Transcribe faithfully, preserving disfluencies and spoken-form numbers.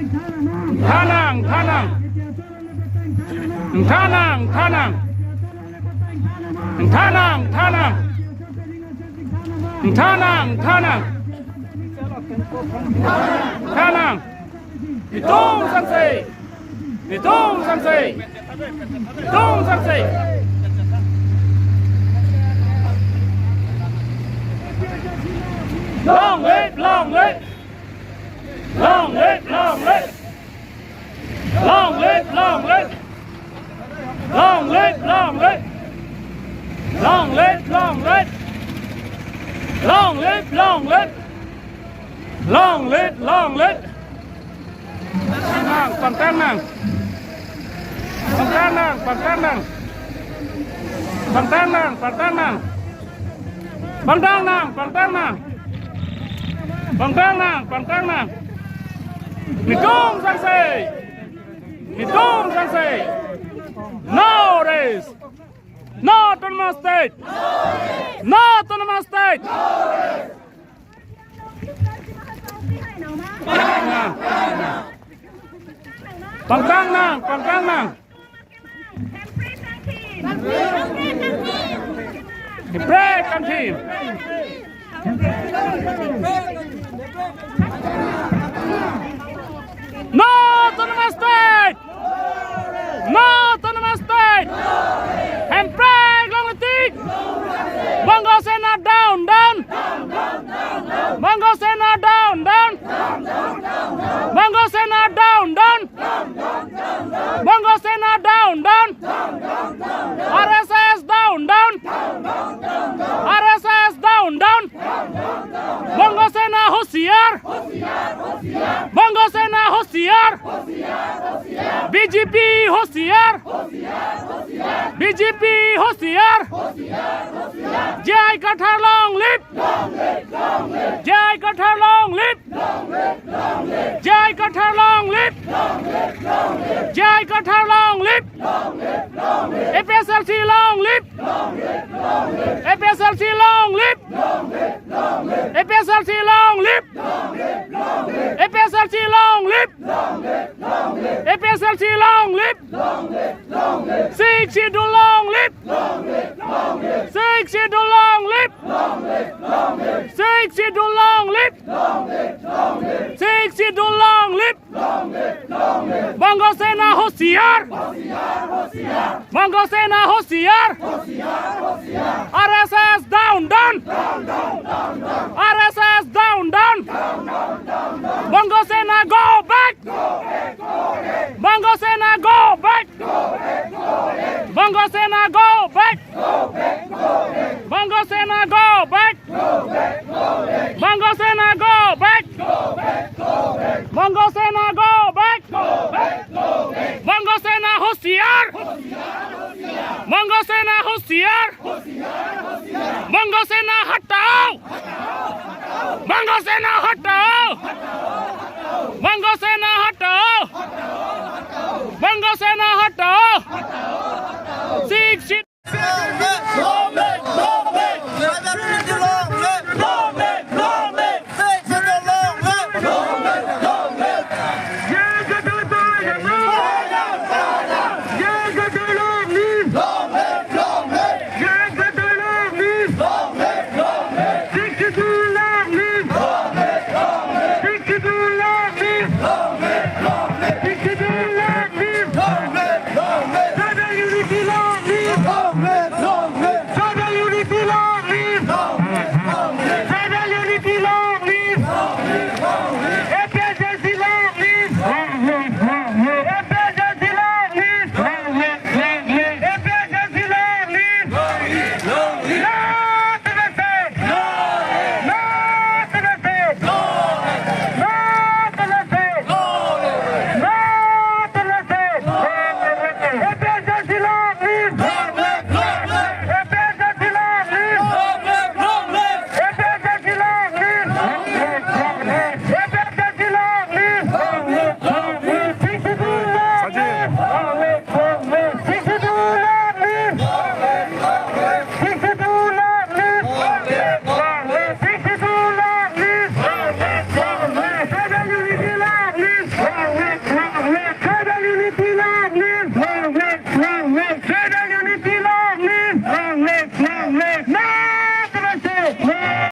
Thanang, thanang. Thanang, thanang. Thanang, thanang. Thanang, thanang. Thanang. Netum sangse. Netum sangse. Netum sangse. Long live, long live. Long live, long live. Long live, long live. Long live, long live. Long live, long live. Long live, long live. Long live, long live. Nang, pangtang nang. Pangtang nang, pangtang nang. Pangtang nang, pangtang nang. Pangtang nang, pangtang nang. Pangtang nang, pangtang nang. Netum sangse. Netum sangse. No rest. No autonomous state. No autonomous state. Pangtang nang, pangtang nang. Hemprek kangthim. No autonomous state. No autonomous state. Hemprek longle tik. Bongo Sena down, down. Bongo Sena down, down. Bongo Sena down, down. Bongo Sena down, down. R S S down, down. R S S down, down. Bongo Sena hoshiar. Bongo Sena hoshiar. B J P hoshiar. B J P hoshiar. J I Kathar long live. J I Kathar long live. J I Kathar long live. J I Kathar long live. A P H L C long live. A P H L C long live. A P H L C long live. A P H L C long live. A P H L C long live. Sixth Schedule long live. Sixth Schedule long live. Sixth Schedule long live. Sixth Schedule long live. Bongo Sena hoshiar. Bongo Sena hoshiar. R S S down, down. R S S down, down. Bongo Sena go back. Bongo Sena go back. Bongo Sena go back. Bongo Sena go back. Bongo Sena go back. Bongo Sena go back. Bongo Sena hoshiar. Bongo Sena hoshiar. Bongo Sena hatao. Bongo Sena hatao. Bongo Sena hatao. Bongo Sena hatao. Sixth Schedule. Long live